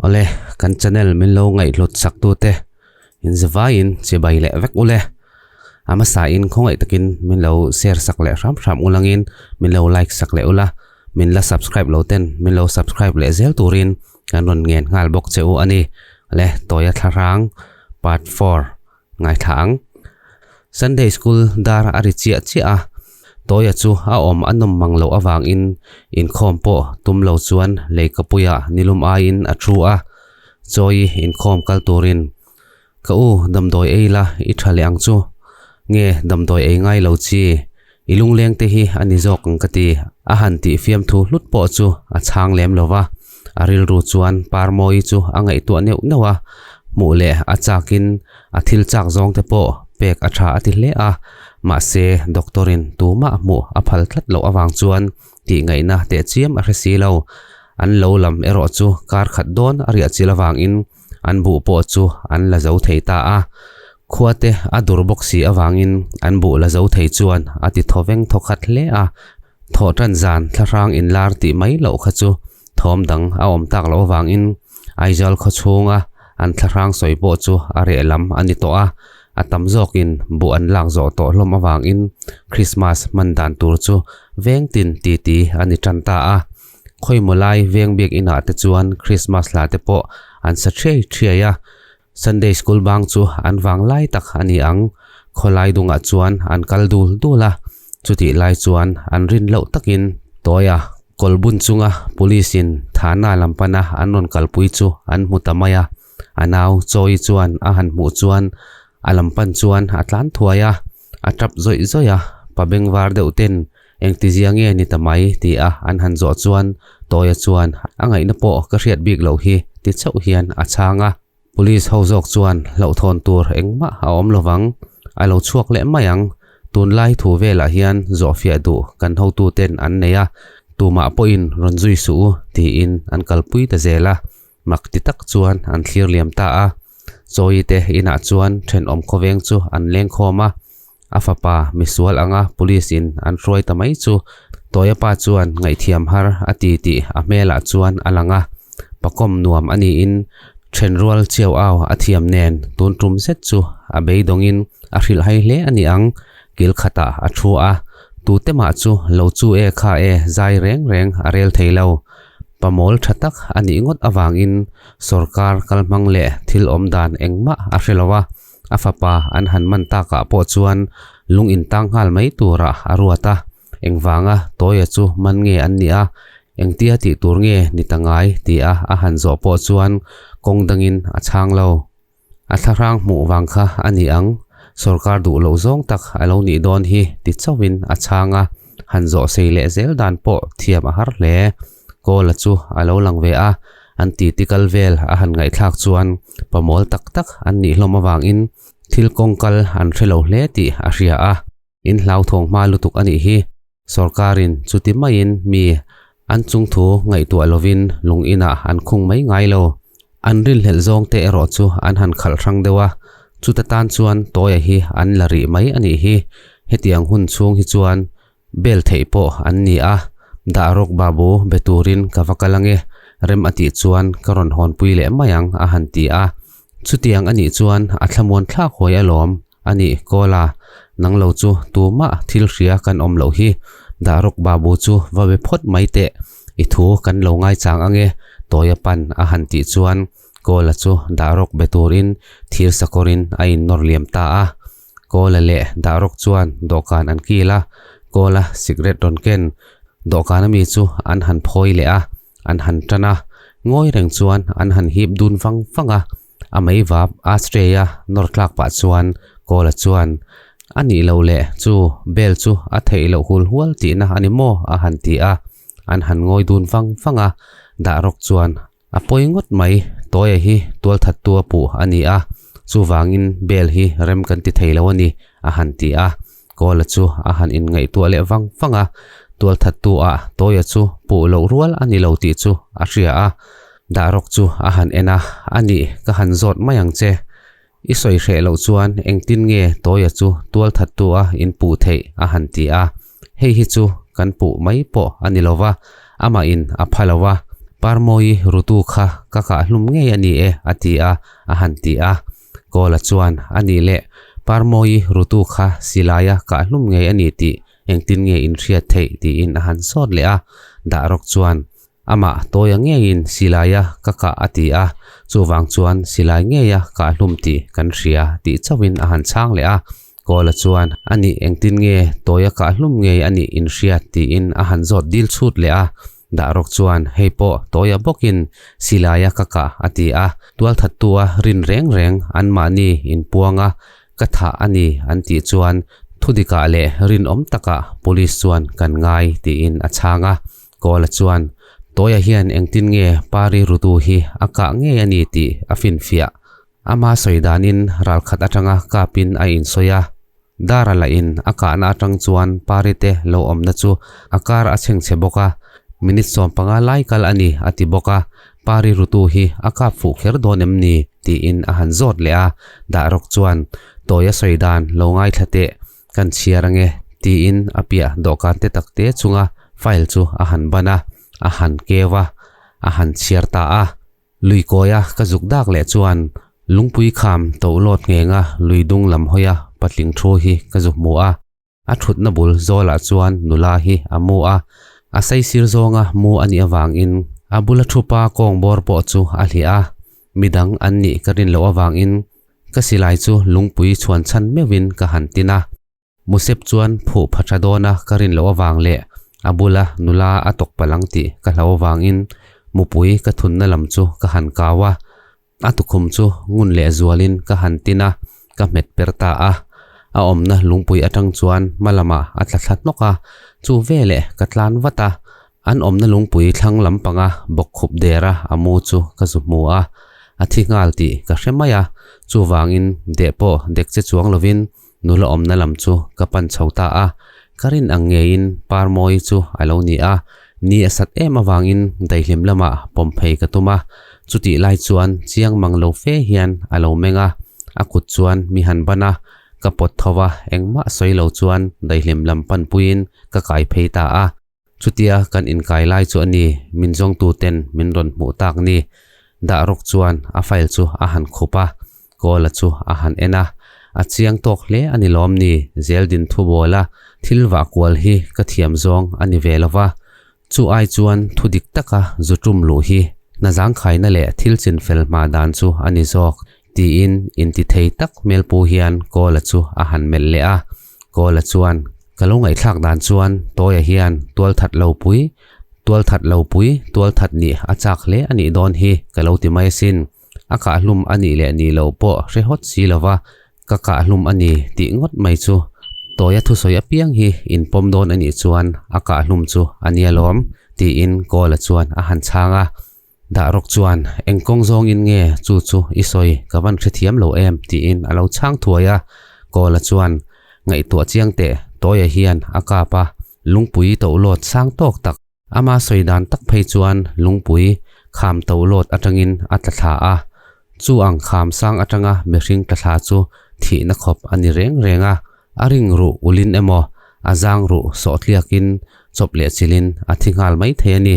Awle, kan channel min lo ngaihhlut sak tute inzavaiin chibai leh vek ule. A hmasain khawngaih takin min lo share sak leh hram hram ulangin min lo like sak leh ula, min la subscribe lo ten min lo subscribe leh zel turin kan rawn ngen nghal bawk che u a ni. Awle, Tawia Thlarang part 4 ngaithla ang. Sunday School dar a ri chiah chiah a, Tawia chu a awm a nawm mang loh avangin inkhawm pawh tum lo chuan leikapuiah nilum aiin a thu a, Chawi inkhawm kal turin, Ka u, damdawi ei la, i tha leh ang chu. Nge damdawi ei ngai lo chi, i lungleng te hi a ni zawk ang ka ti, a han tih fiamthu hlut pawh chu a chhang lem lo va, a rilru chuan Parmawi chu a ngaihtuah neuh neuh a, hmuh leh a chakin a thil chak zawng te pawh pek a tha a ti hle a, mahse doctor in tumah hmuh a phal tlat loh avang chuan tih ngaihna teh chiam a hre si lo, an lo lam erawh chu kar khat dawn a riah chil avangin an buh pawh chu an la zo thei ta a, khua te a dur bawk si avangin an buh la zo thei chuan a ti thaw veng thaw khat hle a, thawh tan zan thlahrang inlar tih mai loh kha chu thawm dang a awm tak loh avangin Aizawl khaw chhunga an thlahrang sawi pawh chu a reh lam a ni tawh a, a tam zawkin buh an lak zawh tawh hlawm avangin Krismas hman dan tur chu veng tin titi a ni tan ta a. Khawimaw lai veng biak inah te chuan Krismas hla te pawh an sa thiai thiai a, Sunday School bang chu an vang lai tak a ni ang. Khawlai dungah chuan an kal dul dul a, chutih lai chuan an rin loh takin Tawia kawlbun chunga Police in Thana lam pana an rawn kalpui chu an hmu ta mai a, a nau Chawi chuan a han hmuh chuan a lam pan chuan a tlan thuai a. A tap zawih zawih a, pa bengvar deuh ten engtizia nge ni ta mai ti a an han zawh chuan Tawia chuan a ngaihna pawh ka hriat bik loh hi ti chauh hian a chhang a. Police ho zawk chuan hlauhthawn tur engmah a awm lovang, a lo chhuak leh mai ang, tunlai thu velah hian zawhfiah duh kan hotu ten an nei a, tumah pawhin rawn zui suh u tiin an kalpui ta zel a. Mak ti tak chuan an thlir liam ta a, Chawi te inah chuan thenawm khawveng chu an leng khawm a, a fapa misual anga police in an hruai ta mai chu Tawia pa chuan ngaihthiam har a ti tih a hmelah chuan a lang a, pakawm nuam a niin thenrual chiau au a thiam nen tun tum zet chu a beidawngin a hrilh hai hle a ni ang, kil khatah a thu a, tute mah chu lo chu e kha e zai reng reng a rel thei lo. Pamawl tha tak a nih ngawt avangin sorkar kalhmang leh thil awm dan engmah a hre lo a, a fapa an han man takah pawh chuan lung intang nghal mai turah a ruat a, engvanga Tawia chu man nge an nih a, engtia tih tur nge ni ta ngai tia a han zawh pawh chuan kawng dangin a chhang lo. A thlahrang hmuh vang kha a ni ang, sorkar duh loh zawng tak a lo nih dawn hi ti chauhin a chhang a, han zawh sei leh zel dan pawh thiam a har hle. Kawla chu a lo lang ve a, an titi kal vel a han ngaihthlak chuan pamawl tak tak an nih hlawm avangin thil kawngkal an hre lo hle tih a hria a. In hlauthawng hma lutuk a nih hi. Sorkarin chuti maiin mi an chungthu ngaihtuah lovin lung inah an khung mai ngai lo. An rinhlelh zawng te erawh chu an han khalh hrang deuh a, chuta tan chuan Tawia hi an la rih mai a nih hi. Hetiang hun chhung hi chuan bel theih pawh an ni a, dah rawk babu be turin ka va kal ange, rem a tih chuan ka rawn hawnpui leh mai ang a han ti a. Chutiang a nih chuan a thlamuan thlak huai alawm a nih Kawla, nang lo chu tumah thil hria kan awm loh hi, Daruk Babu chu va be phawt mai teh, i thu kan lo ngaichang ange Tawia pan a han tih chuan Kawla chu Daruk be turin thir sakawrin a innawr liam ta a. Kawla leh Daruk chuan dawhkan an kil a, Kawla sikret rawn ken dawhkan ami chu an han phawi leh a. An han tan a, ngawi reng chuan an han hip dun vang vang a, a mei vap ashtray a nawr tlak pah chuan Kawla chuan, A nih loh leh chu bel chu a theih loh hul hual tihna a ni maw? a han ti a, an han ngawi dun vang vang a, dah rawk chuan a pawi ngawt mai, Tawia hi tualthattu a puh a ni a, chuvangin bel hi rem kan ti thei lo a ni, a han ti a. Kawla chu a han inngaihtuah leh vang vang a, tualthattu ah Tawia chu puh loh rual a ni lo tih chu a hria a, Dahrawk chu a han en a, A nih, ka han zawt mai ang che. I sawi hreh loh chuan engtin nge Tawia chu tualthattu a inpuh theih a han ti a, hei hi chu kan puh mai pawh a ni lo va, amahin a pha lo a, Parmawi rutu kha ka kah hlum ngei a ni e, a ti a, a han ti a. Kawla chuan, A nih leh, Parmawi rutu kha silaia kah hlum ngei a ni tih engtin nge in hriat theih tiin a han sawt leh a. Dahrawk chuan, Amah tawia ngeiin silaia ka kah a ti a, chuvang chuan silai ngeia kah hlum tih kan hria tih chauhin a han chhang leh a. Kawla chuan, A nih engtin nge tawia kah hlum ngei a nih in hriat tiin a han zawt dil chhut leh a. Dahrawk chuan, Hei pawh tawia bawkin silaia ka kah a ti a, tualthattua rin reng reng anmahni inpuanga ka thah a ni an tih chuan thudikah leh rinawm takah police chuan kan ngai tiin a chhang a. Kawla chuan, Tawia hian engtin nge Pari Rutu hi a kah ngei a ni tih a finfiah. Ama sawi danin ralkhat atanga kapin a insawi a. Dara lahin a kahna atang chuan Pari te lo awmna chu a kar a chhengchhe bawk a, minute 15 lai kal a ni a ti bawk a. Pari Rutu hi a kap fuh kher dawn em ni? tiin a han zawt leh a. Dahrawk chuan, Tawia sawi dan lo ngaithla teh. Kan chhiar ange, tiin a piah dawhkan te tak te chunga file chu a han ban a, a han keu a, a han chhiar ta a. Lui kawia ka zuk dak leh chuan lungpui kham to lawt nghenga lui dung lam hawia patling thu hi ka zu hmu a. A thutna bul zawlah chuan nula hi a mu a, a saisir zawnga mu a nih avangin a bula thupa kawng bawr pawh chu a hliah a, midang an nih ka rin loh avangin Ka silai chu lungpui chhuan chhan meuhin ka han tin a, Musep chuan phuh pha tha dawna ka rin loh avang leh a bula nula a tawk palh ang tih ka hlau avangin mupui ka thunna lam chu ka han kau a, a tukhum chu ngun leh zualin ka han tin a, ka hmet per ta a. A awmna lungpui atang chuan hma lamah a tla thla hnawk a, chu veleh ka tlan vat a, An awmna lungpui thlang lampanga bawkkhup dera a mu chu ka zu hmu a, a thi nghal tih ka hre mai a, chuvangin deh pawh dek che chuang lovin nula awmna lam chu ka pan chho ta a, ka rin ang ngeiin Parmawi chu a lo ni a, ni a sat em avangin daihlim lamah pawm phei ka tum a, chutih lai chuan chiang mang lo fe hian a lo meng a, a kut chuan mi han ban a, ka pawt tho a, engmah sawi lo chuan daihlim lam panpuiin ka kai phei ta a. Chutia kan inkai lai chu a ni, min zawngtuten min rawn hmuh tak ni. Dah rawk chuan a file chu a han khup a, Kawla chu a han en a. A chiang tawk hle a ni lawm ni, Zeldin thu bawla thil vah kual hi ka thiam zawng a ni ve lo va. Chu ai chuan thu dik taka zu tum luh hi hna zangkhaina leh thil chinfel hma dan chu a ni zawk, tiin intithei tak hmelpu hian Kawla chu a han melh leh a. Kawla chuan, Ka lo ngaihthlak dan chuan Tawia hian tualthat lo pui, tualthat lo pui, tualthat nih a chak hle a nih dawn hi ka lo ti mai asin. A kahhlum a nih leh nih loh pawh hre hawt si lova ka kahhlum a ni tih ngawt mai chu Tawia thusawi apiang hi inpawm dawn a nih chuan a kahhlum chu a nia lawm, tiin Kawla chuan a han chhang a. Dah rawk chuan, Eng kawng zawngin nge chu chu i sawi ka van hrethiam lo em? tiin a lo chhang thuai a. Kawla chuan, Ngaihtuah chiang teh, Tawia hian a kap a, lungpui tohlawt sang tawk tak. Ama sawi dan tak phei chuan lungpui kham tohlawt atangin a tla thla a. Chu ang kham sang atanga mihring tla thla chu thihna khawp a ni reng reng a. A ring ruh ulin emaw, a zang ruh sawhtliakin chawp leh chilhin a thi nghal mai thei a ni.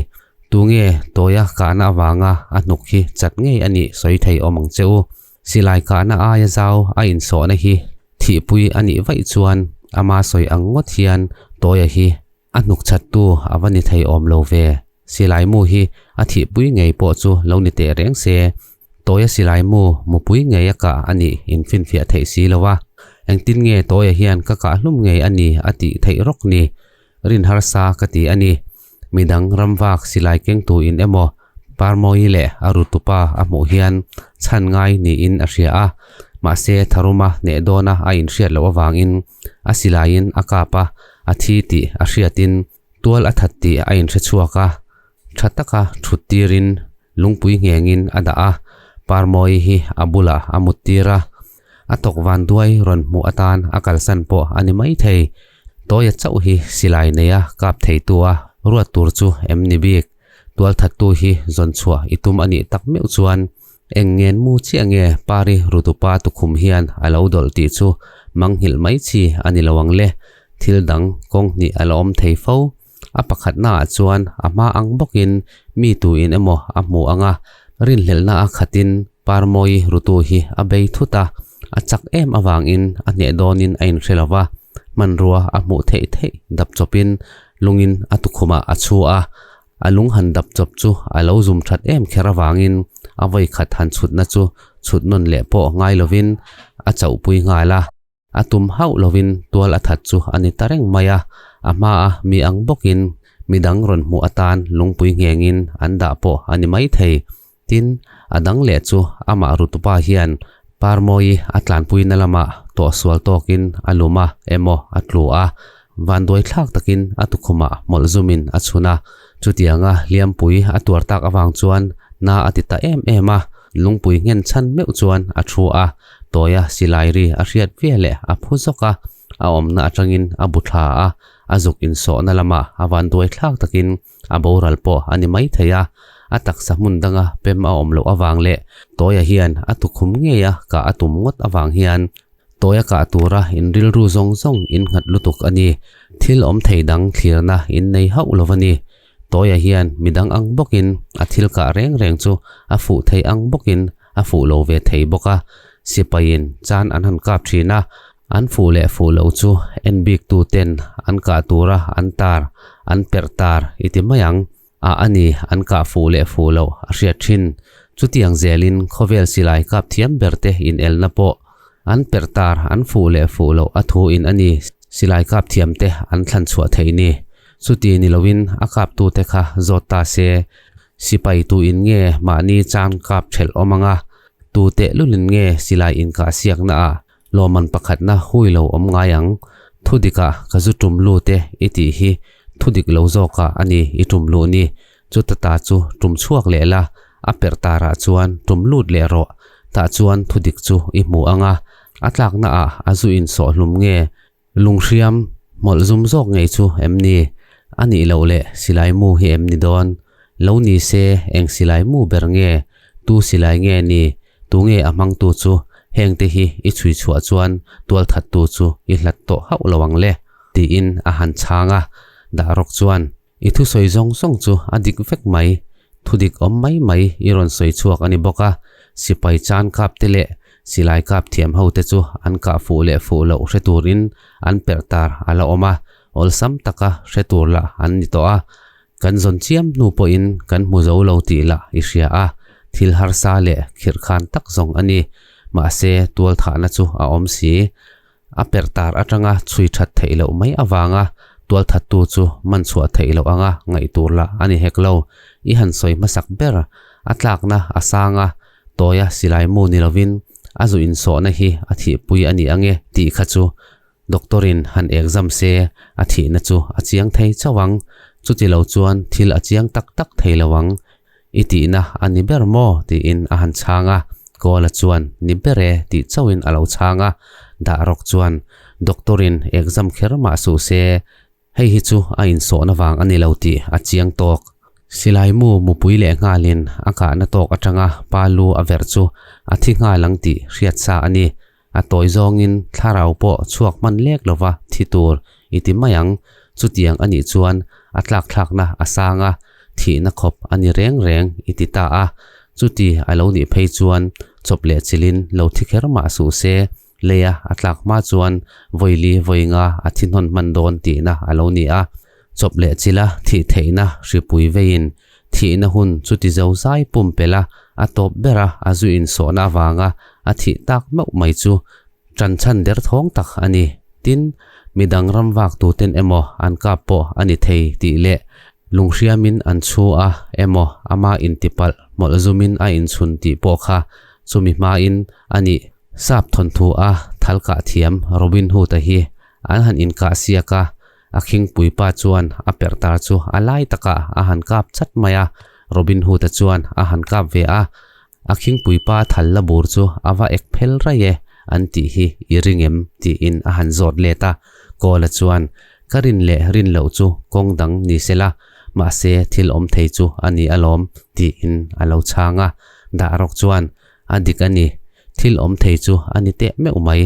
Tunge tawia kahna avanga a hnuk hi chat ngei a nih sawi thei awm ang che u. Silai kahna aia zau a insawhna hi thihpui a nih vaih chuan ama sawi ang ngawt hian tawia hi a hnuk chattu a va ni thei awm lo ve. Silai mu hi a thihpui ngei pawh chu lo ni teh reng se, tawia silai mu mupui ngei a kah a nih infinfiah theih si lo a. Engtin nge tawia hian ka kah hlum ngei a ni a tih theih rawk ni? Rin harsa ka ti a ni. Midang ramvak silai kengtu in emaw Parmawi leh a rutupa a hmuh hian chhan ngai niin a hria a, mahse tharuma hneh dawna a inhriat loh avangin a silaiin a kap a, a thi tih a hriatin tual a that tih a inhre chhuak a, tha taka thut tirin lungpui nghengin a dah a, Parmawi hi a bulah a mut tir a, a tawk van duai rawn hmuh atan a kalsan pawh a ni maithei. Tawia chauh hi silai neia kap theitu a ruat tur chu em ni bik? Tualthattu hi zawn chhuah i tum a nih tak meuh chuan eng ngen mu chiah nge Pari Rutupa tukhum hian a lo dawlh tih chu manghilh mai chi a ni lo ang le. Thil dang kawng hnih a la awm thei fo. A pakhatnaah chuan a hma ang bawkin mi tuin emaw a hmu ang a, rinhlelhna a khatin Parmawi rutu hi a bei thut a, a chak em avangin a hneh dawnin a inhre lo va, hmanrua a hmuh theih theih dap chawpin lungin a tukhumah a chhu a, a lung han dap chawp chu a lo zum that em kher avangin a vawi khat han chhutna chu chhut nawn leh pawh ngai lovin a chauhpui nghal a. A tum hauh lovin tual a that chu a ni ta reng mai a, a hmaa mi ang bawkin midang rawn hmuh atan lungpui nghengin an dah pawh a ni maithei. Tin, a dang leh chu amah rutupa hian Parmawi a tlanpuina lamah tawhsual tawkin a lum a emaw a tlu a, vanduai thlak takin a tukhumah hmawlh zumin a chhun a. Chutianga hliampui a tuar tak avang chuan na a ti ta em em a, lungpui nghen chhan meuh chuan a thu a, Tawia silai ri a hriat ve leh a phu zawk a, a awmna atangin a bu thla a, a zuk insawhna lamah a vanduai thlak takin a boral pawh a ni mai thei a, a taksa hmun danga pem a awm loh avang leh Tawia hian a tukhum ngei a kah a tum ngawt avang hian Tawia kah tura in rilru zawng zawng in nghat lutuk a ni. Thil awm thei dang thlirna in nei hauh lo a ni. Tawia hian midang ang bawkin a thil kah reng reng chu a fuh thei ang bawkin a fuh lo ve thei bawk a, sipaiin chan an han kap thin a, an fuh leh fuh loh chu en bik tu ten an kah tura an tar, an perh tar i ti mai ang a a ni an kah fuh leh fuh loh a hriat thin. Chutiang zelin khawvel silai kap thiam ber te inelna pawh an perh tar an fuh leh fuh loh a thu in a ni silai kap thiam te an thlan chhuah theih ni. Chuti ni loin a kap tute kha zawt ta se Sipai tu in nge mahni chan kap thelh awm anga, tu tehlul in nge silai inkah siakna ah lawmman pakhatna hui lo awm ngai ang? Thudik ah ka zu tum lu te i tih hi thudik lo zawk ah a ni i tum luh ni. Chuta ta chu tum chhuak leh la, a perh tar ah chuan tum lut leh rawh. Tah chuan thudik chu i hmu anga, a tlakna ah a zu insawh hlum nge Lunghriam hmawlh zum zawk ngei chu em ni? A nih loh leh silai mu hi em ni dawn? Lo ni se eng silai mu ber nge? Tu silai nge ni? Tu nge a hmangtu chu? Hengte hi i chhui chhuah chuan tualthattu chu i hlat tawh hauh lo ang le? Tiin a han chhang a, Dahrawk chuan I thusawi zawng zawng chu a dik vek mai. Thudik awm mai mai i rawn sawi chhuak a ni bawk a, sipai chan kap te leh silai kap thiam ho te chu an kah fuh leh fuh loh hre turin an perh tar a la awm a, awlsam taka hre tur lah an ni tawh a. Kan zawn chiam hnu pawhin kan hmu zo lo tih lah i hria a, thil harsa leh khirhkhan tak zawng a ni. Mahse, tualthahna chu a awm si. A perh tar atanga chhui that theih loh mai avanga tualthattu chu man chhuah theih loh anga ngaih tur lah a ni hek lo. I han sawi hmasak ber, a tlakna a sang a, tawia silai mu ni lovin a zu insawhna hi a thihpui a ni ange tih kha chu doctor-in han exam se a thihna chu a chiang thei chauh ang. Chuti lo chuan thil a chiang tak tak thei lo ang. I tihna a ni ber maw? tiin a han chhang a, Kawla chuan ni ber e tih chauhin a lo chhang a, Dahrawk chuan Doctor-in exam kher mah suh se, hei hi chu a insawhna vang a ni lo tih a chiang tawk. Silai mu mupui leh nghalin a kahna tawk atanga pa lu a verh chu a thi nghal ang tih hriat sa a ni. A tawi zawngin thlarau pawh chhuak hman lek lova thi tur i ti mai ang. Chutiang a nih chuan a tlakthlakna a sang a, thihna khawp a ni reng reng i ti ta a. Chuti a lo nih phei chuan chawp leh chilhin lo thi kher mah suh se, leia a tlak hma chuan vawili vawinga a thi hnawn hman dawn tihna a lo ni a. Chawp leh chila thih theihna hripui veiin Thihna hun chuti zo zai pumpelh a, a tawp ber a, a zu insawhna avanga a thih tak meuh mai chu ṭanchhan derthawng tak a ni. Tin, midang ram vak tuten emaw an kap pawh a ni thei tih leh lunghriamin an chhu a emaw ama intipalh hmawlh zumin a inchhun tih pawh kha chumi hmain a nih. Sap thawnthu a thal kah thiam Robin Hood-a hi an han inkah siak a, A khingpui pa chuan a perh tar chu a lai takah a han kap chat mai a, Robin Hood-a chuan a han kap ve a, A khingpui pa thal la bur chu a va ek phel raih e, an tih hi i ring em? tiin a han zawt let a. Kawla chuan, Ka rin leh rin loh chu kawng dang ni se la, mahse thil awm thei chu a ni alawm, tiin a lo chhang a. Dahrawk chuan, A dik a ni, thil awm thei chu a ni teh meuh mai,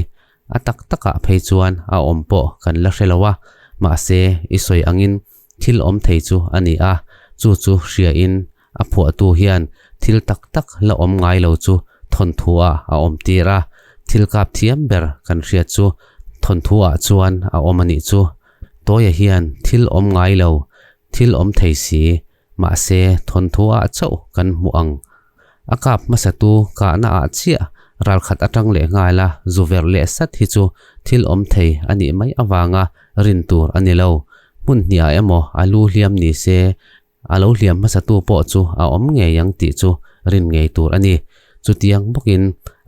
A tak takah phei chuan a awm pawh kan la hre lo a, mahse i sawi angin thil awm thei chu a ni a, chu chu hriain a phuahtu hian thil tak tak la awm ngai lo chu thawnthu ah a awm tir a, thil kap thiam ber kan hriat chu thawnthu ah chuan a awm a nih chu. Tawia hian thil awm ngai lo, thil awm thei si, mahse thawnthu ah chauh kan hmuh ang. A kap hmasatu kahna ah chiah ralkhat atang leh nghal a zu verh leh sat hi chu thil awm thei a nih mai avanga rin tur a ni lo. Hmun hniah emaw a lu hliam ni se A lo hliam hmasatu pawh chu a awm ngei ang tih chu rin ngei tur a ni. Chutiang bawkin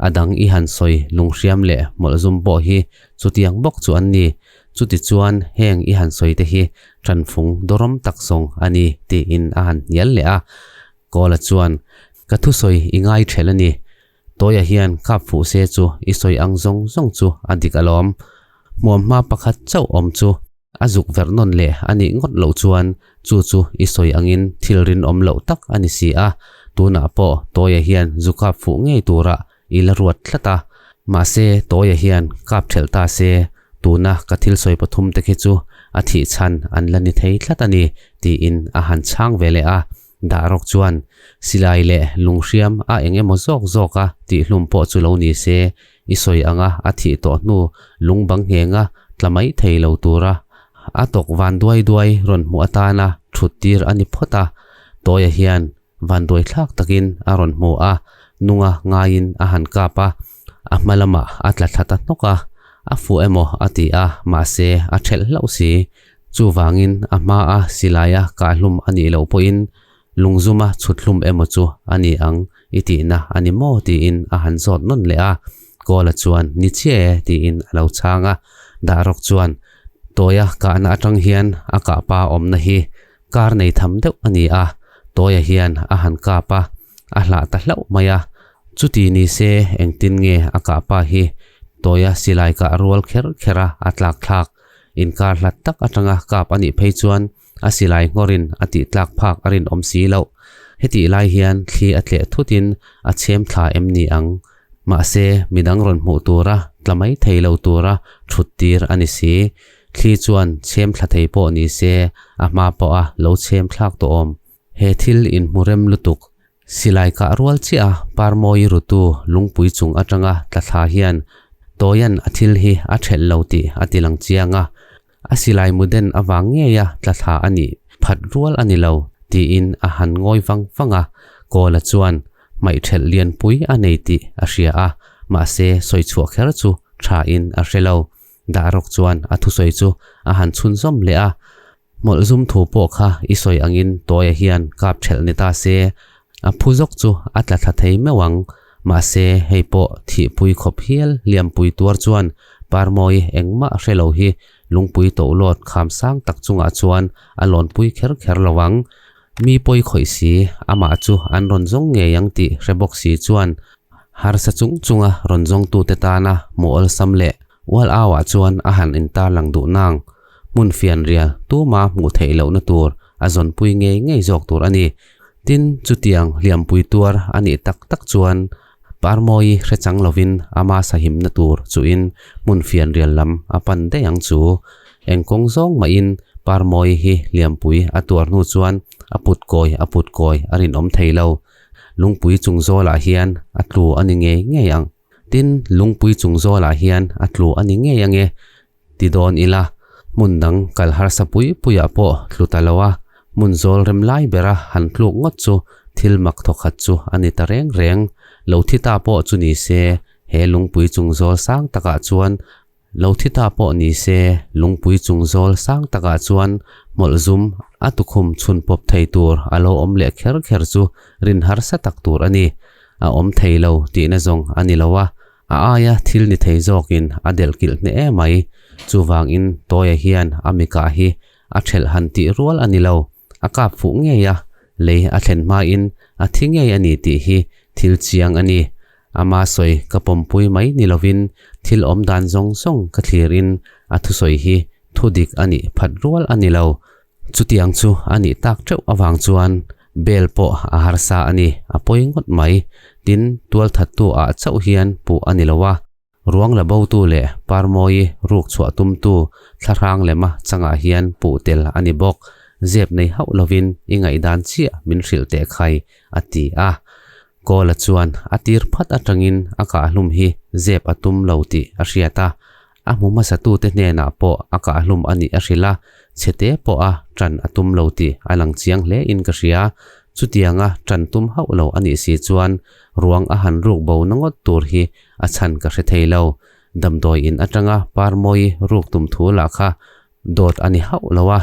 a dang i han sawi lunghriam leh mawlhzum pawh hi chutiang bawk chu an ni. Chutichuan heng i han sawi te hi tanfung dawrawm tak zawng a ni tiin a han hnial leh a. Kawla chuan, Ka thusawi i ngai ṭhelh a ni. Tawia hian kap fuh se chu i sawi ang zawng zawng chu a dik alawm. Hmuamhma pakhat chauh awm chu a zuk verh nawn leh a nih ngawt loh chuan chu chu i sawi angin thil rinawm loh tak a ni si a, tunah pawh Tawia hian zu kap fuh ngei turah i la ruat tlat a. Mahse Tawia hian kap ṭhelh ta se, tuna ka thil sawi pathum te khi chu a thih chhan an la ni thei tlat a ni, tiin a han chhang ve leh a. Dah rawk chuan silai leh lunghriam a eng emaw zawk zawk a tih hlum pawh chu lo ni se, i sawi anga a thih tawh hnu lung bang nghenga tla mai thei lo tura a tawk van duai duai rawn hmuh atana thut tir a ni phawt a. Tawia hian van duai thlak takin a rawn hmu a, nunga ngaiin a han kap a, a hma lamah a tla thla ta hnawk a, a fuh emaw a ti a, mahse a thelh hlauh si. Chuvangin a hmaa silaia kahhlum a nih loh pawhin lungzuma chhuthlum emaw chu a ni ang i tihna a ni maw tiin a han zawt nawn leh a. Kawla chuan ni chiah e tiin a lo chhang a. Dahrawk chuan Tawia kahna atang hian a kahpa awmna hi kar nei tham deuh a ni a, Tawia hian a han kap a, a hlah ta hlauh mai a. Chuti ni se engtin nge a kahpa hi Tawia silai kah rual kher kher a a tlak thlak? Inkar hlat tak atanga kap a nih phei chuan a silai nghawrin a tih tlak phak a rinawm si loh. Hetih lai hian thli a tleh thutin a chhem thla em ni ang? Mahse, midang rawn hmuh tura tla mai thei lo tura thut tir a ni si. Thli chuan chhem thla thei pawh ni se a hma pawha lo chhem thlak tawh awm. He thil inhmu rem lutuk Silai kah rual chiah a Parmawi rutu lungpui chung atanga tla thla hian Tawian a thil hi a thelh lo tih a ti lang chiang a, a silai mu den avang ngeia tla thla a nih phat rual a ni lo tiin a han ngawi vang vang a, Kawla chuan hmaih thelh lianpui a nei tih a hria a, mahse sawi chhuah kher chu tha in a hre lo. Dahrawk chuan a thusawi chu a han chhunzawm leh a, Hmawlh zum thu pawh kha i sawi angin Tawia hian kap thelh ni ta se, a phu zawk chu a tla thla thei meuh ang. Mahse, hei pawh thihpui khawp hial liampui tuar chuan Parmawi engmah hre lo hi lungpui tohlawt kham sang tak chungah chuan a lawnpui kher kher lo ang. Mi pawi khawih si, amah chu an rawn zawng ngei ang tih hre bawk si chuan harsa chung chunga rawn zawngtute tana hmuh awlsam leh ual auah chuan a han intarlang duh nang. Hmun fianrial tuma hmuh theih lohna tur a zawnpui ngei ngei zawk tur a ni. Tin, chutiang hliampui tuar a nih tak tak chuan Parmawi hre chang lovin ama sahimna tur chuhin hmun fianrial lam a pan daih ang chu. Eng kawng zawng mahin Parmawi hi hliampui a tuar hnu chuan a put kawi a put kawi a rinawm thei lo. Lungpui chung zawlah hian a tlu a ni ngei ngei ang. Tin, lungpui chung zawlah hian a tlu a ni ngei ang e. Ti dawn ila, hmun dang kal harsa pui puiah pawh tlu ta lo a, hmun zawl rem lai bera han tluk ngawt chu thil mak thawkhat chu a ni ta reng reng. Lo thi ta pawh chu ni se, he lungpui chung zawl sang takah chuan lo thi ta pawh ni se, lungpui chung zawl sang takah chuan hmawlh zum a tukhum chhun pawp thei tur a lo awm leh kher kher chu rin harsa tak tur a ni. A awm thei lo tihna zawng a ni lo a, A aia thil ni thei zawkin a delh kilh hneh em mai. Chuvangin Tawia hian a mikah hi a thelh han tih rual a ni lo. A kap fuh ngei a, lei a thlen hmain a thi ngei a ni tih hi thil chiang a ni. Ama sawi ka pawmpui mai ni lovin thil awm dan zawng zawng ka thlirin a thusawi hi thu dik a nih phat rual a ni lo. Chutiang chu a nih tak teuh avang chuan bel pawh a harsa a ni, a pawi ngawt mai. Tin, tualthattu ah chauh hian puh a ni lo a, ruang la botu leh parmawi ruk chhuah tumtu thlahrang lema changah hian puh tel a ni bawk. Zep nei hauh lovin i ngaihdan chiah min hrilh teh khai, a ti a. Kawla chuan a tir phat atangin a kahhlum hi zep a tum lo tih a hriat a, a hmu hmasatute hnenah pawh a kahhlum a nih a hrilh a, chhete pawha tan a tum lo tih a lang chiang hle in ka hria. Chutianga tan tum hauh lo a nih si chuan ruang a han ruk bo na ngawt tur hi a chhan ka hre thei lo. Damdawi in atanga Parmawi ruk tum thu lah kha Dawt a ni hauh lo a,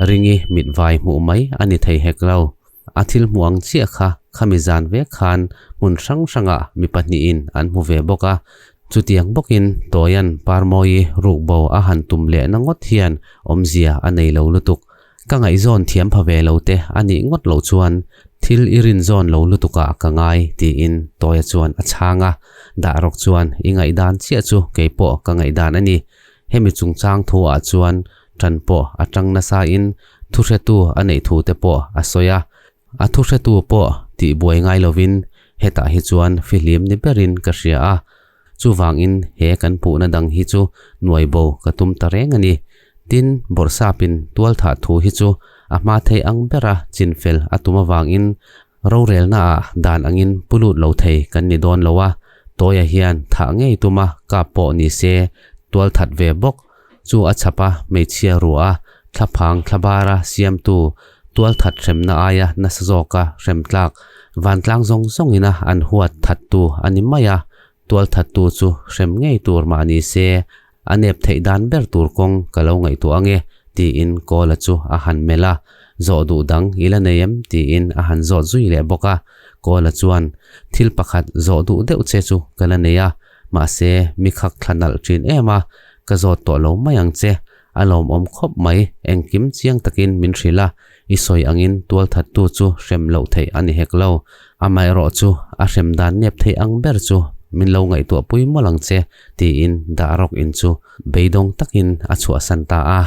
ringi mit vai hmuh mai a ni thei hek lo. A thil hmuh ang chiah kha khami zan vek khan hmun hrang hrangah mi pahnihin an hmu ve bawk a. Chutiang bawkin Tawian Parmawi rukbo a han tum lehna ngawt hian awmzia a nei lo lutuk. Ka ngaihzawn thiam pha ve lo te a nih ngawt loh chuan thil i rinzawn lo lutukah ka ngai tiin Tawia chuan a chhang a. Dahrawk chuan i ngaihdan chiah chu keipawh ka ngaihdan a ni. Hemi chungchang thuah chuan tan pawh a tang nasain thuhretu a neih thu te pawh a sawi a. A thuhretu pawh tih buai ngai lovin hetah hi chuan fihlim ni berin ka hria a. Chuvangin he kan puhna dang hi chu nuai bo ka tum ta reng a ni. Tin, Bawrhsapin tualthah thu hi chu a hma thei ang bera chinfel a tum avangin Rorelnaah dan angin pu lut lo thei kan ni dawn lo a, Tawia hian thah ngei tuma kap pawh ni se tual that ve bawk. Chu a chhap a, hmeichhia ruah a, thlaphang thlabara siamtu tual that hremna aia nasa zawka hrem tlak vantlang zawng zawngina an huat thattu a ni mai a, tual thattu chu hrem ngei tur mah ni se a nep theih dan ber tur kawng ka lo ngaihtuah ange tiin Kawla chu a han melh a, zawh duh dang i la nei em tiin a han zawt zui leh bawk a, Kawla chuan thil pakhat zawh duh deuh che chu ka la nei a, mahse mi khak thla nalh thin em a, ka zawt tawh lo mai ang che, a lawmawm khawp mai, engkim chiang takin min hrilh a, i sawi angin tualthattu chu hrem loh theih a ni hek lo, amaherawh chu a hrem dan nep theih ang ber chu min lo ngaihtuah pui mawlh ang che tiin dah rawk in chu beidawng takin a chhuahsan ta a.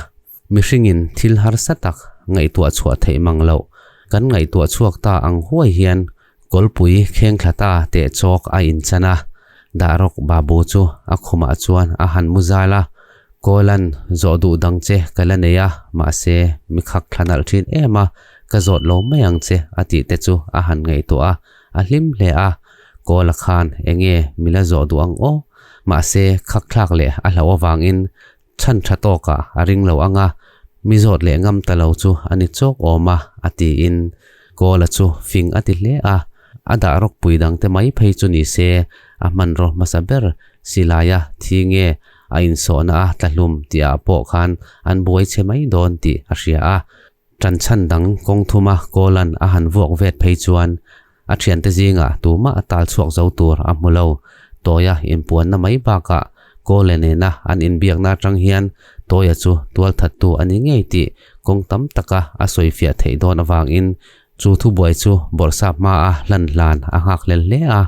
Mihringin thil harsa tak ngaihtuah chhuah theih mang loh kan ngaihtuah chhuak ta ang huai hian kawlpui kheng thla ta teh chawk a inchan a, dah rawk babu chu a khumah chuan a han mu zal a, Kawlan zawh duh dang che ka la nei a, mahse mi khak thla nalh thin em a, ka zawt lo mai ang che a tih te chu a han ngaihtuah a, a hlim hle a, Kawla khan enge mi la zawh duh ang aw? Mahse khak thlak leh a hlauh avangin chhan tha tawkah a ring lo ang a, mi zawt leh ngam ta lo chu a ni chawk awm a, a tiin Kawla chu fing a ti hle a, a dah rawkpui dangte mai phei chu ni se a hmanraw hmasa ber silaia thi nge a insawhna a tlahlum tihah pawh khan an buai chhe mai dawn tih a hria a. Ṭanchhan dang kawng thuma Kawlan a han vuak vet phei chuan a ṭhiante zingah tumah a tal chhuak zo tur a hmu lo. Tawia inpuanna mai bakah Kawle nena an inbiakna aṭang hian Tawia chu tualthattu a ni ngei tih kawng tam taka a sawifiah theih dawn avangin chu thubuai chu bawrhsap hmaa hlan hlan a nghakhlel hle a.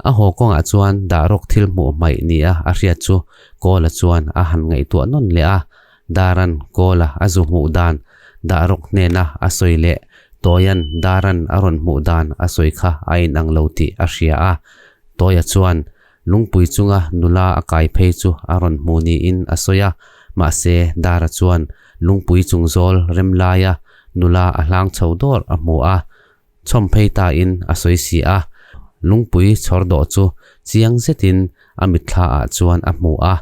A haw kawngah chuan dah rawk thil hmuh hmaih nia a hriat chu Kawla chuan a han ngaihtuah nawn leh a. Daran Kawla a zu hmuh dan dah rawk hnena a sawi leh Tawian Daran a rawn hmuh dan a sawi kha a inang lo tih a hria a. Tawia chuan lungpui chunga nula a kai phei chu a rawn hmu niin a sawi a, mahse Dara chuan lungpui chung zawl rem laia nula a hlang chho dawr a hmu a, chhawm phei tain a sawi si a, lungpui chhawr dawh chu chiang zetin a mitthla ah chuan a hmu a,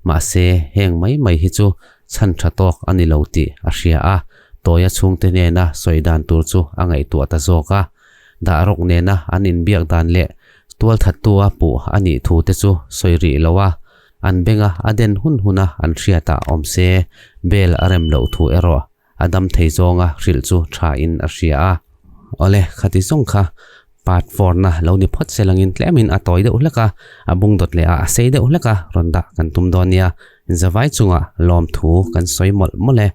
mahse heng mai mai hi chu chhan tha tawk a ni lo tih a hria a, Tawia chhungte hnena sawi dan tur chu a ngaihtuah ta zawk a, dah rawk nena an inbiak dan leh tualthattua puh a nih thu te chu sawi rih lo a, an benga a den hun huna an hriatah awm se bel a rem loh thu erawh A dam thei zawnga hrilh chu tha in a hria a. Awle, khati zawng kha part four na lo ni phawt se langin tlemin a tawi deuh hlek a, a bung dawt leh a, a sei deuh hlek a rawn dah kan tum dawn nia. Zavai chungah lawmthu kan sawi mawlh mawlh e.